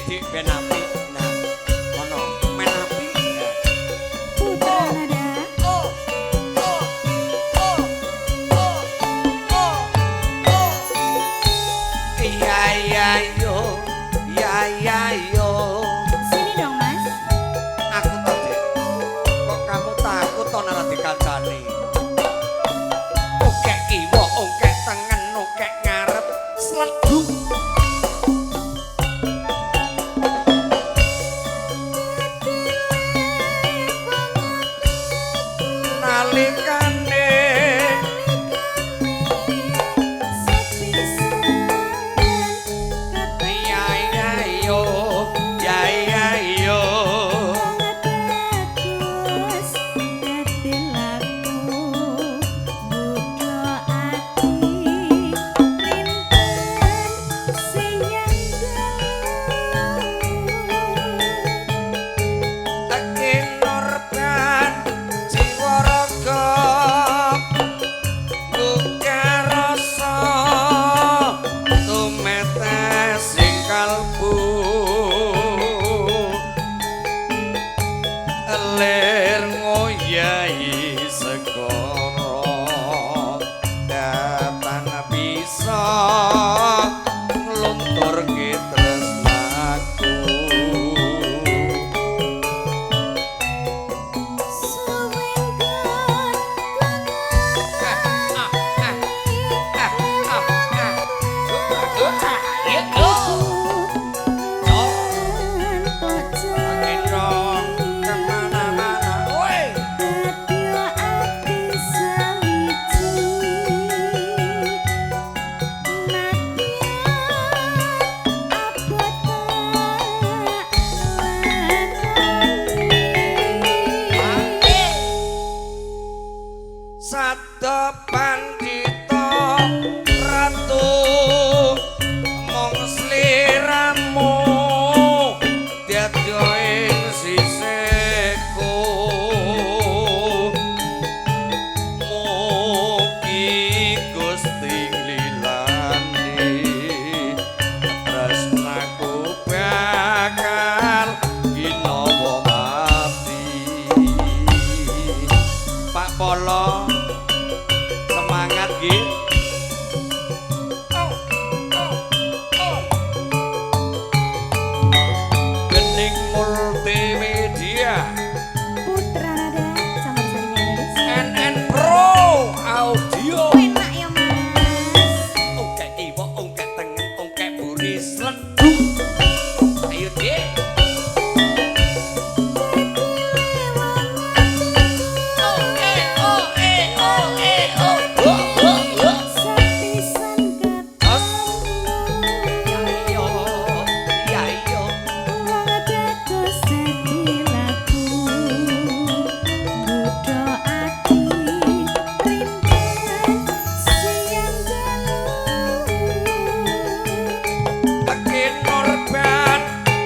Dik ben apik. Nah, ngono, men apik. Ya. Putra Nada. Oh, oh, oh, oh, oh, oh. Iya iya yo, iya iya yo. Sini dong, Mas. Aku toh, Dik. Kok kamu takut toh nek dikancani? Okek kiwa, okek tengen, okek ngarep, sleduk. Nalikane iya iya yo, iya iya yo. Kinorban jiwa raga buka rasa tumetes ing kalbu lir ngoyahi segara datan bisa nglunturke tresnaku. Kemana-mana, woi. Sabda Pandita Ratu mung sliramu dadya ing sisihku mugi Gusti nglilani tresnaku bakal ginawa mati. Pak Polo semangat nggih. Oh, oh, oh. Gening Multimedia Putra Nada sama sarinya Gadis. NN Pro Audio. Enak ya, Mas. Ongkek kiwa, ongkek tengen, ongkek buri sleduk. Ayo, Dik. Oke, oh, eh, oh, eh, oh. Oh, oh, oh. Os. Ya iyo, ya iyo. Kinorban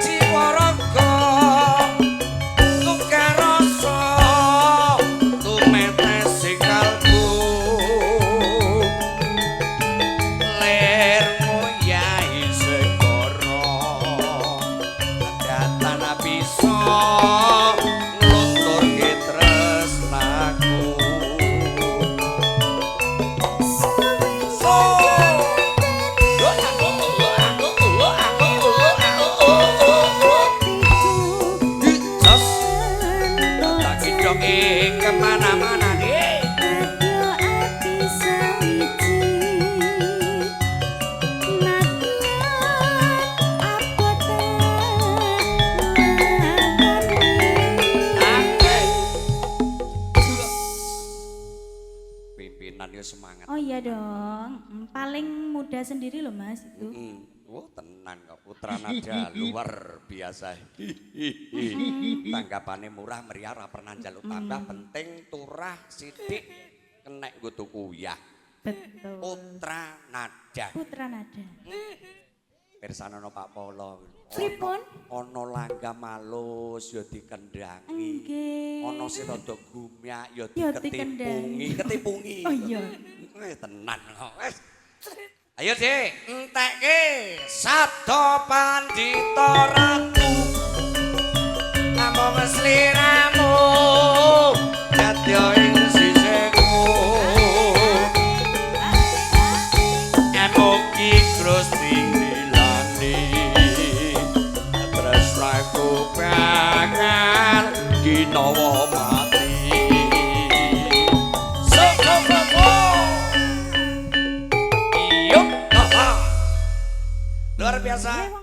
jiwa raga tukar rasa tumetes ing kalbu lir ngoyahi segara datan bisa nglunturke tresnaku. So. Jos, tak kidongi kemana-mana, Dik. Oke. Pimpinan yo semangat. Oh iya dong, paling muda sendiri loh, Mas, itu. Oh tenan kok Putra Nada luar biasa. Tanggapane murah meriah ora pernah njaluk tambah, penting turah sithik kenek nggo tuku uyah. Betul. Putra Nada. Putra Nada. Pirsanono Pak Polo. Pripun? Ana langgam alus ya dikendangi. Nggih. Ana sing rada gumyak ya Ya diketipungi, dikendangi. ketipungi. Oh iya. Tenan kok. Wes. Ayo, Dik, entekke sabda pandita ratu. Namung sliramu jadya ing sisihku. Mugi Gusti ngilani tresnaku bakal ginawa mati. So so so so. Yuk, ha. Luar biasa.